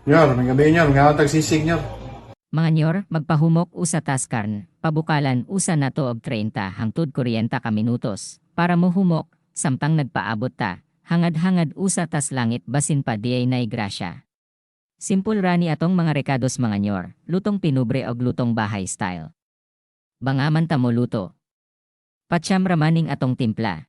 Nyor, may gabi nyor, nga tag sisig, nyor. Mga nyor, magpahumok usa tas karn, pabukalan usa nato og 30 hangtod 40 ka minutos para mohumok. Samtang nagpaabot ta, hangad-hangad usa tas langit basin pa diay nay grasya. Simple ra ni atong mga rekados, mga nyor, lutong pinubre og lutong bahay style. Bangaman ta mo luto. Patsyam ra maning atong timpla.